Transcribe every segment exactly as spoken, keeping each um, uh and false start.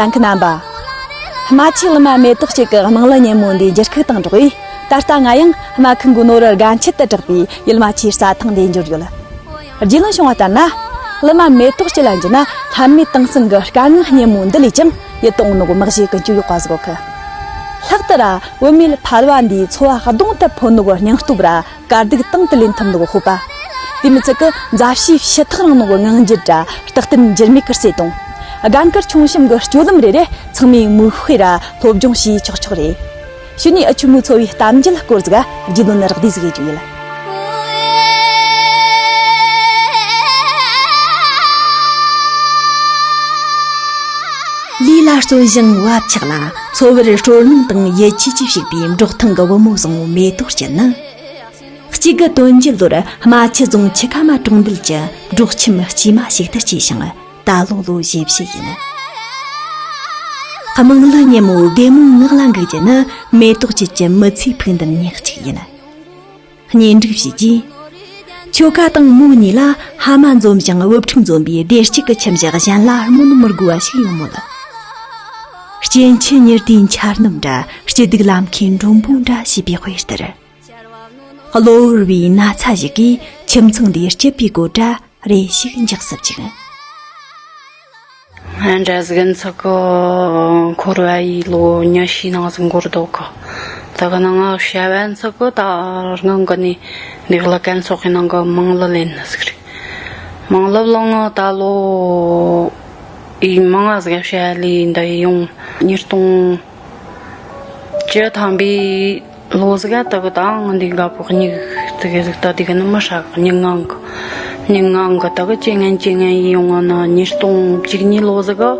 ལྟ་མཁན་རྣམ་པ། རྨ་ཆུའི་གླུ་མ་མེ་ཏོག་ཅན་གྱི་དམངས་གླུ་སྙན་མོ་འདིའི་འགྱུར་ཁུག་དང་སྦྲགས་པས། ད་ལྟ་ང་ཡང་རྨ་ཁུལ་མགོ་ནོར་ར་དགའ་འཆི་དུ་གྲགས་པའི་ཡུལ་མ་ཆེའི་རྩྭ་ཐང་འདིར་འབྱོར་ཡོད། རྒྱུས་ལོན་བྱུང་བ་ལྟར་ན། གླུ་མ་མེ་ཏོག་ཅན་ལ་འཇུ་ན་ལྷ་མོས་དེང་སང་གི་དཀའ་ངལ་སྙན་མོ་འདི་ལས་ཀྱང་ཡིད་དུ་འོང་ནོ་མི་བཞེས་ཀུན་སྤྱོད་ཡོད་པ་ཟིག་གི། ལྷག་ཏུ་ར་བུད་མེད་ཕལ་བ་འདིའི་འཚོ་བ་གདོང་དུ་ཕོབ་ནོ་སྙིང་སྟོབས་ར། དཀའ་སྡུག་དང་དུ་ལེན་ཐུབ་ནོ་གི་སྤོབས་པ། དེ་མི་ཚད་ཀྱི་མཛའ་བཤེས་ཕྱི་ཐག་རིང་ནོ་གི་ངང་འགྱུར་ར་རྟག་བརྟན་འགྱུར་མེད་ཀྱི་བརྩེ་དུང་། དགའ་མཁར་ཆུང་གཤམ་གྱི་སྤྱོད་ལམ་རེ་རེ་ཚང་མས་མིག་དཔེ་ར་སློབ་སྦྱོང་བྱས་ཆོག་ཆོག་རེད། ཕྱི་ནས་ཨ་ཆུ་མོའི་འཚོ་བའི་གཏམ་རྒྱུད་སྐོར་ཟིག་རྒྱུས་ལོན་རགས་བསྡུས་ཟིག་ཡེད་རྒྱུ་ཡིན། ལུས་ལ་བརྩོན་ཞིང་བབ་ཆགས་ལ། འཚོ་བར་སྤྲོ་སྣང་དང་ཡིད་ཆེས་ཀྱིས་ཕྱུག་པའི་འབྲོག་ཐང་གི་བུ་མོ་བཟང་བོ་མེ་ཏོག་ཅན་ནི། གཅིག་དགུ་དོན་བརྒྱད་ལོར་རྨ་ཆུ་རྫོང་ཆུ་ཁ་མ་གྲོང་རྡལ་གྱི་འབྲོག་ཁྱིམ་སྐྱེས་མ་ཞིག་ཏུ་སྐྱེས་ཤིང་། ད་ལོ་ལོ་བཞི་བཞི་ཡིན། དམངས་གླུ་སྙན་མོ་བདེ་མོའི་ངག་ལ་འགུག་རྒྱུ་ནི་མེ་ཏོག་ཅན་གྱི་མི་ཚེའི་ཕུགས་འདུན་ཉག་གཅིག་ཡིན། གཉེན་སྒྲིག་བྱས་རྗེས། ཁྱོ་ག་དང་མོ་གཉིས་ལ་ཕ་མ་འཛོམས་ཤིང་བུ་ཕྲུག་འཛོམས་པའི་བདེ་སྐྱིད་ཀྱི་ཁྱིམ་གཞི་གཞན་ལ་སྨོན་མི་དགོས་པ་ཞིག་ཡོང་མོད། སྐྱེ་འཆི་ཉེར་བདེའི་འཆར་སྣང་འདྲ། སྐྱིད་སྡུག་ལམ་ཁའི་མགྲོན་པོ་འདྲ་ཞེས་པའི་དཔེ་ལྟར། གློ་བུར་བའི་ན་ཚ་ཞིག་གིས་ཁྱིམ་ཚང་འདིའི་སྐྱིད་པའི་སྒོ་འདྲ་རེ་ཞིག་འཇགས་སུ་བཅུག་ངན་འདྲ་ཟིག་ཡིན་ཚིག་གི། འཁོར་བ་ཡི་ལོ་ཉི་ཤུའི་ནང་ཟིག་འགོར་འདུག་གི། དེ་གི་ནང་ང་བྱ་བ་ཡིན་ཚིག་གི། ད་སྔོན་གི་ནས་འདི་གླུ་ཁན་ཚོགས་ཀྱི་ནང་གི་དམངས་གླུ་ལེན་ནི་ཟིག་རེད། དམངས་གླུ་བླངས་ང་ད་ལོ་ཡི་མང་ང་ཟིག་བྱ་བ་ལས་འདི་ཡོང་། ཉིས་སྟོང་བཅུ་ཐམ་པའི་ལོ་ཟིག་ག་དེ་གི་ད་ང་འདི་འགའ་པོ་གཉིད་ཙི་གེ་ཟིག་ད་དེ་གི་ནི་མི་ཧྲ་གི། གཉིད་ངང་གི། གཉིད་ངང་གི་དེ་གི་ཅི་ངན་ཅི་ངན་ཡིན་ཡོང་ང་ན། ཉིས་སྟོང་བཅུ་གཉིས་ལོ་ཟིག་གི་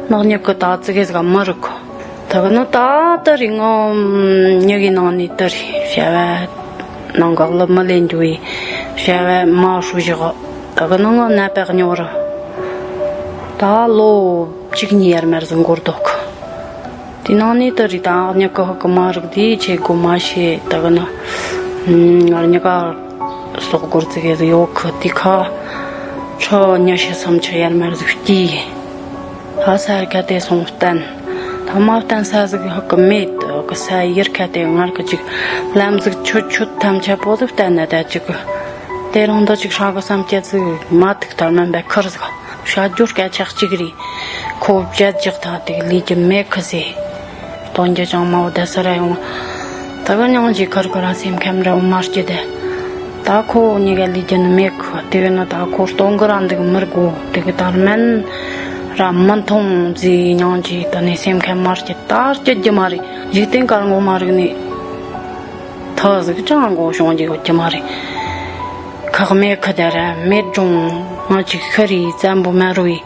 ནག་ཉུག་གི་ད་ཙི་གེ་ཟིག་ག་མི་རིག་གི། དེ་གི་ནི་ད་དེ་རིང་ང་མྱི་གི་ནང་ནས་དེ་རེད། བྱ་བ་ནང་གི་གླུ་མི་ལེན་རྒྱུ་ཡི་བྱ་བ་མ་ཧྲུ་བཞི་གི། དེ་གི་ནི་ང་ནད་པ་གཉོར་ར་ད་ལོ་བཅུ་གཉིས་ཡར་མར་ཟིག་འགོར་འདུག་གི། དེ་ནང་ནས་དེ་རིགས་དང་མྱི་གི་ཧུ་གི་མ་རིག་དེ་ཆེ་གོ་མ་ཤེས། དེ་གི་ནི་ང་གཉིས་ཀ་སོག་སྒོར་ཙི་གེ་ཟིག་ཡོད་གི། དེ་ཁ་ཁྲི་ཉི་ཤུ་སུམ་ཅུ་ཡར་མར་ཟིག་སྟེ། ད་ས་ཡར་ཁ་དེ་སོང་བསྟན། ད་མ་བསྟན་ས་ཟིག་ཧུ་གི་མེད་གི། ས་ཡར་ཁ་དེ་ངར་གི་ཅིག་ལམ་ཟིག་ཆུ་ཆུ་ཐམས་ཅད་པོ་ཟིག་བསྟན་ན་ད་ཅིག་གི། དེ་རིང་འདི་ཅིག་ཧྲ་གི་བསམ་སྐྱེ་ཟིག་མ་ཐུག་ཐར་མན་པའི་ཁུར་ཟིག་བྱ་རྒྱུ་སྐད་ཆ་གཅིག་རེད། ཁོ་བྱ་རྒྱག་ཐ་དེ་ལས་ཀྱི་མེད་ཁི་ཟེ། སྟོན་རྒྱུ་ཅང་མ་བོ་དེ་སི་ར་ཡོང་། ད་གི་སྙིང་རྗེ་ཁར་གི་ར་སེམས་ཁམས་ར་མ་སྐྱིད་དེ། ད་ཁོ་གཉིས་ཀ་ལས་རྒྱུ་ནི་མེད་ཁི། དེ་གི་ནི་ད་ཁོ་སྟོན་གི་ར་འདུག་མི་དགོ། དེ་གི་དར་མན་ར་མི་མཐོང་ཟེ། སྙིང་རྗེ་ད་ནི་སེམས་ཁམས་མ་སྐྱིད། ད་སྐྱིད་རྒྱུ་མ་རེད། འཇིག་རྟེན་དཀར་ངོ་མ་རིག་ནི། ཐག་ཟིག་ཅང་མགོ་བྱུང་རྒྱུ་ཡོད་རྒྱུ་མ་རེད། ཁག་མེད་ཁི་དེ་ར་མེད་རུང་ང་ཅིག་ཤི་རེ་བཙན་པོ་མ་རུ་ཡི།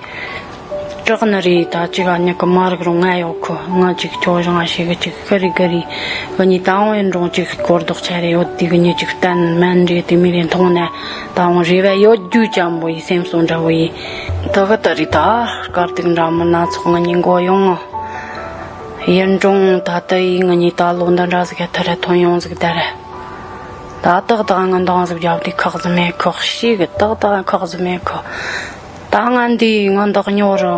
སྐྲག་ནི་རེད། ད་ཅིག་ཨ་མྱི་གི་མ་རིག་རུང་ང་ཡོད་ཁི། ང་ཅིག་ཁྱོ་རང་ཨ་ཤེས་གི་ཅིག་ཤི་རེ་གི་རེད། གི་ཉི་ད་འོང་ཡིན་རུང་ཅིག་སྐོར་ལྡོག་ཆ་རེ་ཡོད། དེ་གི་ཉི་ཅིག་བསྟན་མན་རེད། དེ་མི་རེ་མཐོང་ན་ད་འོང་རེ་བ་ཡོད་རྒྱུ་ཅམ་པོ་ཡི་སེམས་གསོ་འདྲ་བོ་ཡི། ད་གི་ད་རེད། ད་དཀར་ཐིག་འདྲ་མི་སྣ་ཚོགས་ང་གཉིས་མགོ་ཡོང་ང་། ཡིན་རུང་ད་ལྟ་ཡི་ང་གཉིས་ད་ལོ་འདི་འདྲ་ཟིག་ག་ཐར་ཐོན་ཡོང་ཟིག་ད་ར། ད་ཏག་ཏག་ང་འདང་ཟིག་རྒྱབ་དུས་ཁག་ཟིག་མེད་ཁི། ཤི་གི་ཏག་ཏག་ཁག་ཟིག་མེད་ཁི། ད་ང་འདི་ང་འདག་ཉོ་རུ་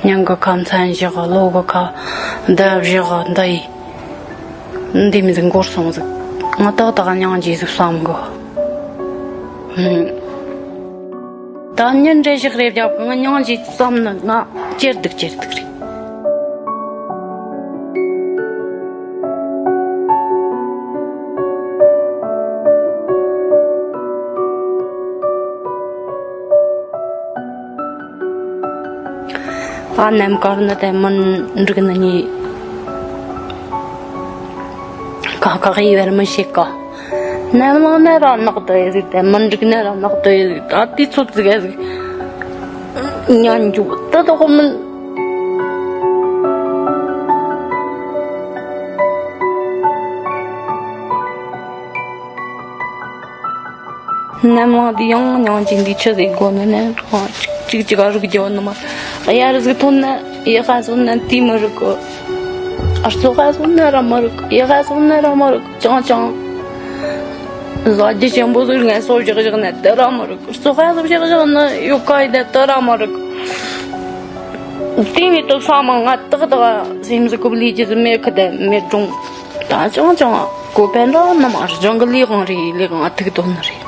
ཉིན་གི་ཁ་མཚན་བཞག་ལོ་གི་ཁ་ཟླ་བཞག་འདི་ཡི་འདི་མི་ཟིག་འགོར་སོང་ཟིག་ང་ཏག་ཏག་སྙིང་རྗེ་ཟིག་བསམ་གི། ཧུམ། ད་ཉིན་རེ་ཞིག་རེ་རྒྱབ་ང་སྙིང་རྗེ་བསམ་ནི་ང་ཅེར་སྡུག་ཅེར་སྡུག་རེད། ཨ་ནམ་ཀར་ནི་དེ་མི་འགྲིག་ནི་ནི་ཁ་ཁ་ཡི་བར་མི་ཤེས་ཀ། ནམ་ལངས་ན་ར་ནག་ཏུ་ཡི་ཟིག་དེ་མི་འགྲིག་ན་ར་ནག་ཏུ་ཡི་ཟིག་ད་དུས་ཚོད་ཟིག་ཟིག་ཉན་རྒྱུ་ད་དོག་མིན། ནམ་ལངས་དུས་ཡང་སྙིང་རྗེ་འདི་ཆི་ཟིག་དགོ་ནི་ནི་ཅིག་ཅིག་ཨ་རུག་རྒྱོ་ནི་མ། གཡར་ཟིག་ཐོན་ན་ཡི་ཧ་སོང་ན་དེ་མི་རུག་གོ། ཨར་ཚོ་ཧ་སོང་ན་ར་མི་རུག་ཡི་ཧ་སོང་ན་ར་མི་རུག་ཅང་ཅང་། ཟ་རྒྱུ་ཆེན་པོ་ཟིག་ངལ་གསོ་བཞག་བཞག་ན་དེ་ར་མི་རུག་ཨར་ཚོ་ཧ་སོང་བཞག་བཞག་ན་ཡོད་ཀ་ཡི་ད་དེ་ར་མི་རུག་དེ་མི་ཐུབ་ས་མ་ང་ཏག་ཏག་སེམས་སུ་ཀུབ་ལི་ཅི་ཟིག་མེད་ཁི་དེ་མེད་རུང་། ད་ཅང་ཅང་གོ་པན་ད་ནམ་ཨར་ཅང་གི་ལི་གང་རེད། ལི་གང་ཨ་ཐུག་དོན་རེད།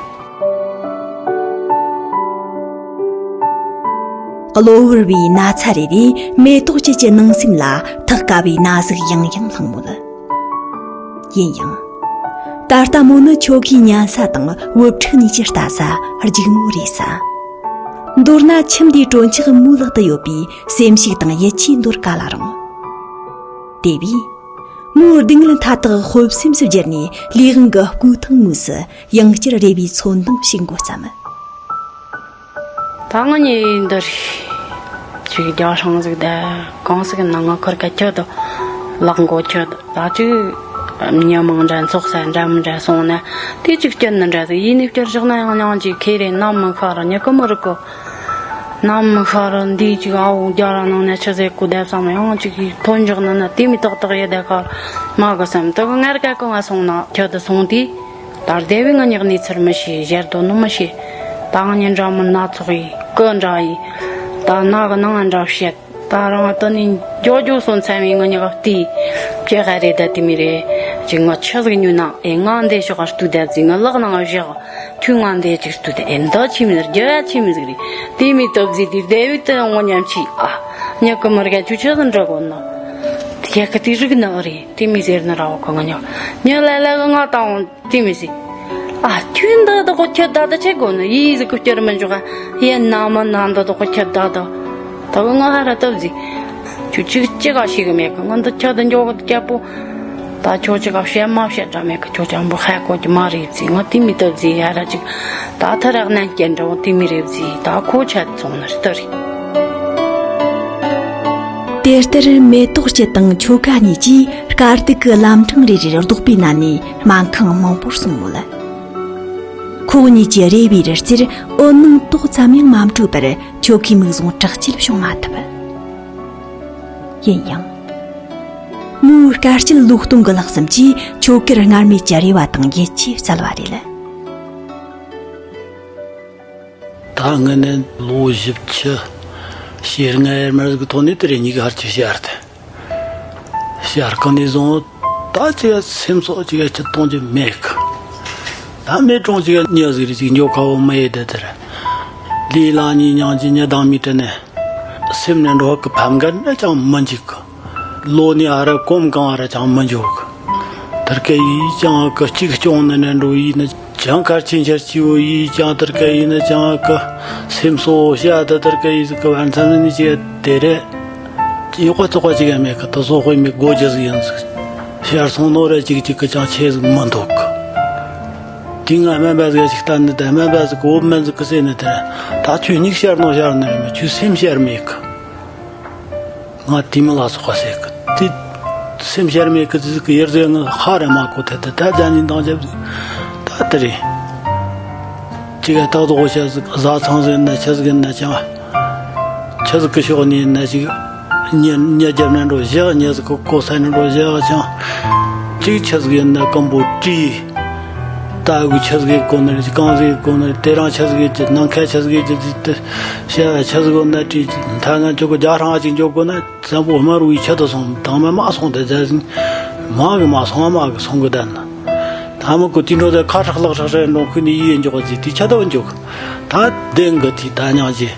གློ་བུར་བའི་ན་ཚ་རེ་རེས་མེ་ཏོག་ཅན་གྱི་ནང་སེམས་ལ་ཐག་དཀའ་བའི་ན་ཟུག་ཡང་ཡང་བསླངས་མོད། ཡིན་ཡང་། ད་ལྟ་མོ་ནི་ཁྱོ་གའི་ཉན་ས་དང་བུ་ཕྲུག་གཉིས་ཀྱི་ལྟ་ས། སྒྱུག་མོ་རེད་ས། མདོར་ན་ཁྱིམ་འདིའི་གྲོན་ཆག་མོའི་ལག་ཏུ་ཡོད་པའི་སེམས་ཤུགས་དང་ཡིད་ཆེས་འདོར་ག་ལ་རུང་། དེ་བས། མོའི་སྡུག་བསྔལ་མཐའ་དག་དཔོབ་སེམས་སུ་བསྒྱུར་ནས་ལས་དབང་གི་སྐུ་ཐང་ངོས་སུ་ཡང་བསྐྱར་རེ་བའི་ཚོར་འདུ་ཞིག་འགོ་བརྩམས། ད་ང་གཉིས་འདི་རེད། ཅིག་རྒྱ་སྲང་ཟིག་དེ་གང་ཟིག་ན་ང་ཁར་སྐད་ཆ་དུ་ལག་མགོ་ཆ་དུ་ད་ཅིག་ཉི་མང་འདྲ་འཚོགས་ས་འདྲ་མི་འདྲ་སོང་ན་དེ་ཅིག་སྐྱིད་ནི་འདྲ་ཟིག་ཡིན་ནི་བསྐྱར་བཞག་ན་ཡང་ཉང་ཅིག་ཁེ་རེ་ནམ་མི་ཤ་ར་ཉི་གི་མི་རུ་གོ། ནམ་མི་ཤ་ར་འདི་ཅིག་ཨའུ་རྒྱ་ར་ནང་ན་ཆི་ཟེ་གོ་དེབ་བསམ་ཡང་ཅིག་ཐོན་འཇོག་ན་ན་དེ་མི་ཏག་ཏག་ཡེ་དེ་ཁ་མ་གི་བསམ་དུ་གི་ངར་སྐད་གི་ང་སོང་ན་ཁྱོད་དུ་སོང་དེ། ད་སྡེ་བའི་ང་ཉག་ནས་ཚུར་མི་ཤེས། ཞལ་དོ་ནུ་མི་ཤེས། ད་ང་ཉིན་འདྲ་མི་སྣ་ཚོགས་ཡིས་ཀི་འདྲ་ཡིས། ད་ན་གི་ནང་ང་འདྲ་བཤད། ད་རང་དུ་ནི་འགྱོ་འགྱོ་སོང་ཚན་བའི་ང་ཉག་བལྟས། ཅེ་ཧ་རེ་ད་དེ་མི་རེད། ཅི་ང་ཆི་ཟིག་ཉོས་ན་ཨེ་ང་འདི་ཤོག་ག་ལྟོས་དེ་ཟིག་ང་ལག་ནང་བཞག་ཁྱོད་ང་འདི་ཅིག་ལྟོས་དེ་ཨེ་འདི་ཆི་མི་རྒྱ་ཆི་མི་ཟིག་རེད། དེ་མི་སྟབས་ཟིག་དེ་སྡེ་བའི་དུ་ངོ་ཉམས་ཆི་ཨ། ཉག་གི་མི་རྒྱ་ཁྱོད་ཆི་ཟིག་འདྲ་གོ་ན། དེ་གི་དེ་རིག་ན་རེད། དེ་མི་ཟེར་ན་ར་བ་གི་ང་ཉག་ཉག་ལ་ལ་གི་ང་དང་། དེ་མི་སྲིད། ཨ། ཁྱོད་འདི་དག་གོ་ཁྱོད་ད་ལྟ་ཆེ་དགོ་ནི་ཡིས་ཟིག་གོ་བསྐྱུར་མི་འཇོག་ཨ། ཡ་ན་མ་ན་འདི་དག་གོ་ཁྱོད་ད་ལྟ། ད་གོ་ང་ཧ་ར་སྟབས་ཟིག་ཁྱོད་ཅིག་ཅི་ག་ཤེས་གི་མེད་གི། ང་འདི་ཁྱོད་འདི་འཇོག་གི་སྐྱ་པོ། ད་ཁྱོད་ཅི་ག་བཤད་མ་བཤད་འདྲ་མེད་གི། ཁྱོད་ཅང་པོ་ཧ་གོ་གི་མ་རེད་ཟིག་ང་དེ་མི་སྟབས་ཟིག་ཡ་ར་ཅིག་ད་ཐ་རག་ནན་སྐྱེ་འདྲ་བོ་དེ་མི་རེད་ཟིག་ད་ཁོ་ཆད་སོང་ནི་རེད་ད་རེད། དེ་ལྟར་མེ་ཏོག་སྐྱིད་དང་ཁྱོ་ག་གཉིས་ཀྱིས་དཀའ་སྡུག་གི་ལམ་འཕྲང་རེ་རེར་ལྡོག་པའི་ནང་ནས་སྨན་ཁང་མང་པོར་སོང་མོད། ཁོ་གཉིས་ཀྱི་རེ་བའི་རི་རྩེར་འོད་སྣང་ཏོག་ཙམ་ཡང་མ་འཕྲོད་པར་ཁྱོ་གའི་མིག་ཟུང་དྲག་སྐྱེད་བྱུང་མ་ཐུབ། ཡིན་ཡང་། མོའི་དཀའ་སྤྱད་བློས་གཏོང་གི་ལྷག་བསམ་གྱིས་ཁྱོ་གར་སྔར་མེད་ཀྱི་རེ་བ་དང་ཡིད་ཆེས་བསྩལ་བ་རེད། ད་ངི་ནི་ལོ་བཞི་བཅུ་ཞེ་ལྔ་ཡར་མར་གི་ཐོག་ནས་དེ་རེ་གཉིས་ཀ་ཧར་ཆེ་ཤར་ཏེ། ཤར་གང་ནས་བཟུང་ད་ཅི་ཡ་སེམས་སོགས་ཅི་ཡ་ཅི་གཏོང་རྒྱུ་མེད་གི། ད་མེད་གྲོང་ཅི་ཡ་ཉི་ཟིག་རེ་ཅིག་འཇོག་ཁ་བོ་མི་ཡེ་དེ་དེར། ལས་ལ་ཉིན་མྱང་ཅི་ཉི་དང་མི་དྲན་ནས། སེམས་ནས་འགྲོ་གི་ཕམ་ག་འདྲ་ཅང་མི་འཇིག་གི། ལོ་ནི་ཨ་ར་གོམ་གང་ཨ་ར་ཅང་མི་འཇོག་གི། དར་ག་ཡིས་ཅང་གི་གཅིག་སྐྱོང་ནི་ནས་འགྲོ་ཡིས་ནི་ཅང་གར་ཆེན་ཆར་སྐྱིད་བོ་ཡིས་ཅང་དར་ག་ཡིས་ནི་ཅང་གི་སེམས་གསོ་བོ་ཤ་ད་དར་ག་ཡིས་གི་བར་མཚམས་ནི་ཅི་དེ་རེད། ཅི་ཡོག་པ་ཙོག་པ་ཅིག་ཡང་མེད་གི། དུ་སོ་དཔེ་མི་དགོས་རྒྱུ་ཟིག་ཡིན་ཟིག་ཤར་སོང་ནོ་ར་ཅིག་ཅིག་གི་ཅང་ཆེ་ཟིག་མི་འདུག་གི། དེ་ང་སྨན་པ་ཟིག་ཅིག་ལྟ་ནི་དེ་སྨན་པ་ཟིག་གི་འོབ་མན་ཟིག་གི་ཟེར་ནི་དེ་རེད། ད་ཁྱོད་མྱིག་ཤར་ནོ་ཤར་ནི་རེད་མི་ཁྱོད་སེམས་ཤར་མེད་གི། ང་དེ་མི་ལ་སོགས་པ་ཟེར་གི་དེ། སེམས་ཤར་མེད་གི་ཟིག་གི་ཡར་ཟེར་ང་ཧ་ར་མ་གོ་ཐལ་དེ་ད་ལྗན་ནི་འདང་རྒྱབ་ཟིག་ད་དེ་རེད། ཅིག་ག་ཏག་ཏག་ཤ་ཟིག་བཟའ་ཚང་ཟིག་ན་ཆ་ཟིག་ན་ཅང་། ཆ་ཟིག་གི་ཕྱོགས་ནས་ན་ཅིག་ཉ་ཉ་རྒྱབ་ན་འགྲོ་བཞག་ཉ་ཟིག་གི་གོ་ས་ན་འགྲོ་བཞག་ཅང་། ཅིག་ཆ་ཟིག་ཡིན་ན་སྐམ་པོ་བྲིས། ད་གི་ཆ་ཟིག་གི་གོ་ན་རེད་གང་ཟིག་གི་གོ་ན་རེད་དེ་རང་ཆ་ཟིག་གི་ནང་ཁ་ཆ་ཟིག་གི་ཅི་ཟིག་དེ་ཤ་ཆ་ཟིག་གོ་ན་བྲིས་མཐའ་ང་ཅོ་གི་རྒྱ་རང་ཅིག་འཇོག་གོ་ན། བཙན་པོ་དམར་བའི་ཆེད་དུ་སོང་དང་མ་མ་སོང་དེ་རྫ་ཟིན། མ་གི་མ་སོང་མ་གི་སོང་གི་ད་ན། ད་མི་གོ་དེ་འགྲོ་དེ་ཁ་ཧྲག་ལག་ཧྲག་རེ་འགྲོ་ཁུ་ནི་ཡིད་འཇོག་ཟིག་དེ་ཆ་དོ་འཇོག་ད་བདེན་གི་དེ་ད་ཉང་ཅི།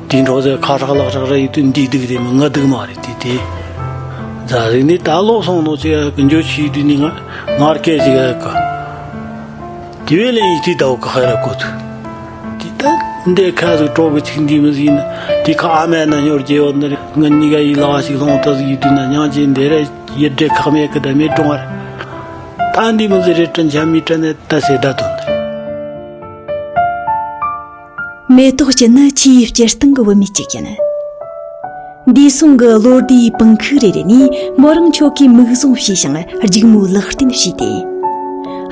དེ་འགྲོ་དེ་ཁ་ཧྲག་ལག་ཧྲག་རེ་ཡིད་དུ་འདི་སྡུག་རེ་མི་ང་སྡུག་མ་རེད་དེ་དེ། རྫ་ཟིན་ནི་ད་ལོག་སོང་ནོ་ཅི་གི་འཇོ་ཆི་དུ་ནི་ང་ངར་སྐད་ཅིག་གི། དེ་བས་ལན་ཡིག་དེ་ཟླ་བ་ཁ་ཧ་ར་གོ་ཐུ། དེ་ད་འདྲེ་ཁ་ཟིག་གྲོགས་གི་ཆིག་འདི་མི་ཟིན་ན་དེ་ཁ་ཨ་མ་ན་ཉོར་རྒྱལ་བ་ནི་ང་གཉིས་ཀ་ཡིད་ལ་བ་ཞིག་ལོང་ཐ་ཟིག་ཡིད་དུ་ན་ཉང་ཅན་འདི་ར་ཡིད་འདྲེ་ཁག་མེད་གི་ད་མེད་གྲོང་བར། ད་འདི་མི་ཟིན་རེ་དྲན་ཆ་མི་དྲན་ནས་ད་སེ་ད་དོན། མེ་ཏོག་ཅན་ནི་ཆུའི་སྤྱིར་བཏང་གི་བུད་མེད་ཅིག་ཡིན། འདས་སོང་གི་ལོ་ཟླའི་པང་ཁུག་རེ་རེ་ནས་མོ་རང་ཁྱོ་གའི་མིག་ཟུང་ཕྱེས་ཤིང་སྒྱུག་མོའི་ལག་རྟེན་བྱས་ཏེ།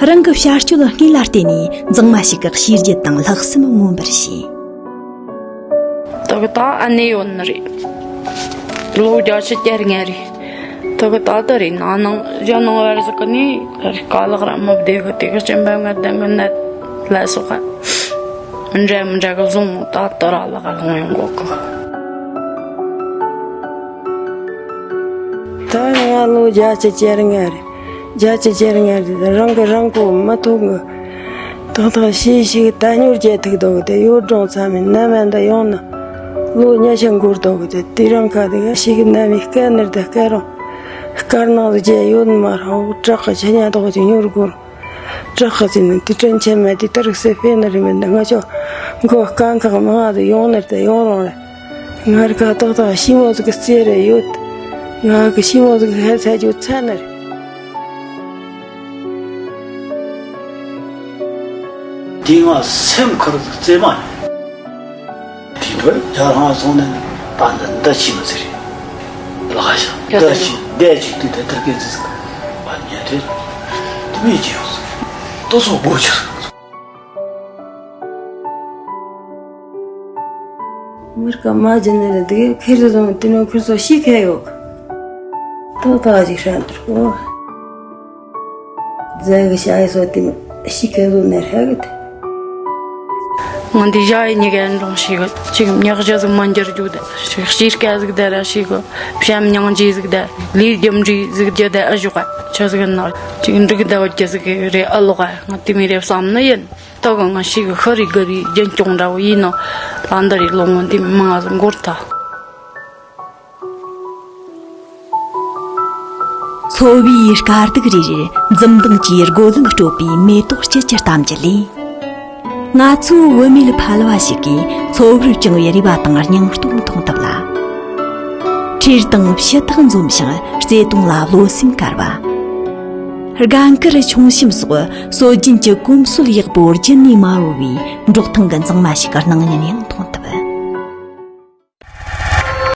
རང་གི་བྱ་སྤྱོད་དངོས་ལ་བརྟེན་ནས་མཛངས་མ་ཞིག་གི་གཤིས་རྒྱུད་དང་ལྷག་བསམ་མངོན་པར་བྱས། དག་ད་ཨ་ནེ་ཡོད་ནི་རེད། ལོ་བརྒྱད་ཅུ་གྱ་ལྔ་རེད། དག་ད་ད་རེད་ན་ནང་གཞོན་ནང་བར་ཟིག་གི་ནི་རེད་དཀའ་ལག་ར་མི་བདེ་གི་དེ་གི་སྤྱན་པ་ང་ལྡན་གི་ནད་ལ་སོགས་པ། མི་འདྲ་མི་འདྲ་གི་བཟུང་ད་ལྟ་ར་ལག་ལོང་ཡོང་གོ་གི། ལོ་བརྒྱད་ཅུ་གྱ་ལྔ་རེད། བརྒྱད་ཅུ་གྱ་ལྔ་རེད། རང་གི་རང་གོ་མི་ཐོག་གི། ཏག་ཏག་ཤི་ཞིག་ད་ཉོར་བྱེད་ཐུག་འདུག་དེ་ཡོད་འགྲོ་ཚ་མེད་ནམ་ཡང་འདི་ཡོང་ན། ལོ་ཉི་ཤུ་འགོར་འདུག་དེ་དེ་རང་ཁ་དེ་ཤི་གི་ནམ་ཡི་སྐད་ནར་དེ་སྐད་རུང་། སྐར་ནང་དུ་བྱས་ཡོད་མ་རེད། བྲག་གི་ཆ་ཉ་ཐོག་ཅིག་ཉོར་དགོས། བྲག་གི་ཟིན་ནས་དེ་དྲན་ཆེན་མེད་དེ་ལྟར་སེ་ཕེ་ན་རི་མེད་ན་ང་ཆོ་མགོ་རྐང་ཁག་མང་ང་དུ་ཡོང་ནར་དེ་ཡོང་རུང་རེད། ང་ར་ཁ་ཏག་ཏག་ཤི་མོ་ཟིག་གི་རྩེ་རེ་ཡོད། ང་གི་ཤི་མོ་ཟིག་ཧད་ཚ་རྒྱུ་ཚ་ནི་རེད། དེ་ང་སེམས་ཁུར་རྩེ་མ་ཡོང་། དེ་བར་རྒྱ་རང་སོང་ནས་པ་འདི་འདི་ཕྱི་མི་ཚེ་རེད། ལག་ཤ་འདི་ཕྱི་འདི་ཕྱི་དུས་དེ་ལྟར་སྐད་ཅིག་པ་ཉལ་དེ་དེ་མི་བྱེད་ཡོང་སོང་། ཏོ་སོ་སྒོ་ཕྱིར། མི་རྐ་མ་ཇི་ནས་རེད་དེ་ཁེར་རེ་རུང་དེ་ནོ་ཁུར་སོ་ཤི་ཁེ་ཡོད། ཏོ་ཏོ་ཞིག་ཧྲན་དུ་གོ། རྫས་ཀྱི་ཤ་ཡི་སོ་དེ་ཤི་ཁེ་རུ་ནས་ཧྲ་གི་དེ། ང་འདི་ཞ་ཡི་ཉི་གན་རུང་ཞིག་ཅིག་ཉག་ཞ་ཟིག་མ་འགྱུར་རྒྱུ་དེ་ཞིག་ཤི་སྐད་ཟིག་དེ་ར་ཞིག་གོ། བྱམས་མྱང་ཇི་ཟིག་དེ་ལས་རྒྱུ་འབྲས་ཟིག་རྒྱུ་དེ་ཨ་ཞོག་ཆ་ཟིག་ན་ཅིག་འགྲིག་དེ་བ་རྒྱུ་ཟིག་རེ་ཨ་ལོག་ང་དེ་མི་རེ་བསམ་ནི་ཡིན། ད་ག་ང་ཞིག་ཤི་རི་གི་རི་རྒྱུན་སྐྱོང་འདྲ་བོ་ཡིན་ནོ། ལ་འདི་རི་ལོ་ངོ་འདི་མང་ང་ཟིག་འགོར་ཐལ། འཚོ་བའི་དཀའ་སྡུག་རེ་རེར་འཛུམ་མདངས་ཀྱི་སྒོ་ལན་སྤྲོད་པའི་མེ་ཏོག་སྐྱིད་ཀྱི་གཏམ་རྒྱུད་ལས། ང་ཚོའི་བུད་མེད་ཕལ་བ་ཞིག་གིས་འཚོ་བར་བཅངས་པའི་རེ་བ་དང་སྙིང་སྟོབས་མཐོང་ཐུབ་ལ། ཁྲེལ་དང་ཕྱི་ཐག་འཛོམས་ཤིང་བརྩེ་དུང་ལ་བློ་སེམས་དཀར་བ། དགའ་མཁར་ཆུང་ཞིམ་སོགས་སྲོལ་རྒྱུན་གྱི་གོམས་སྲོལ་ཡག་པོ་རྒྱུད་ནས་མ་བོར་བའི་འབྲོག་ཐང་གི་མཛངས་མ་ཞིག་གི་སྣང་བརྙན་ཡང་མཐོང་།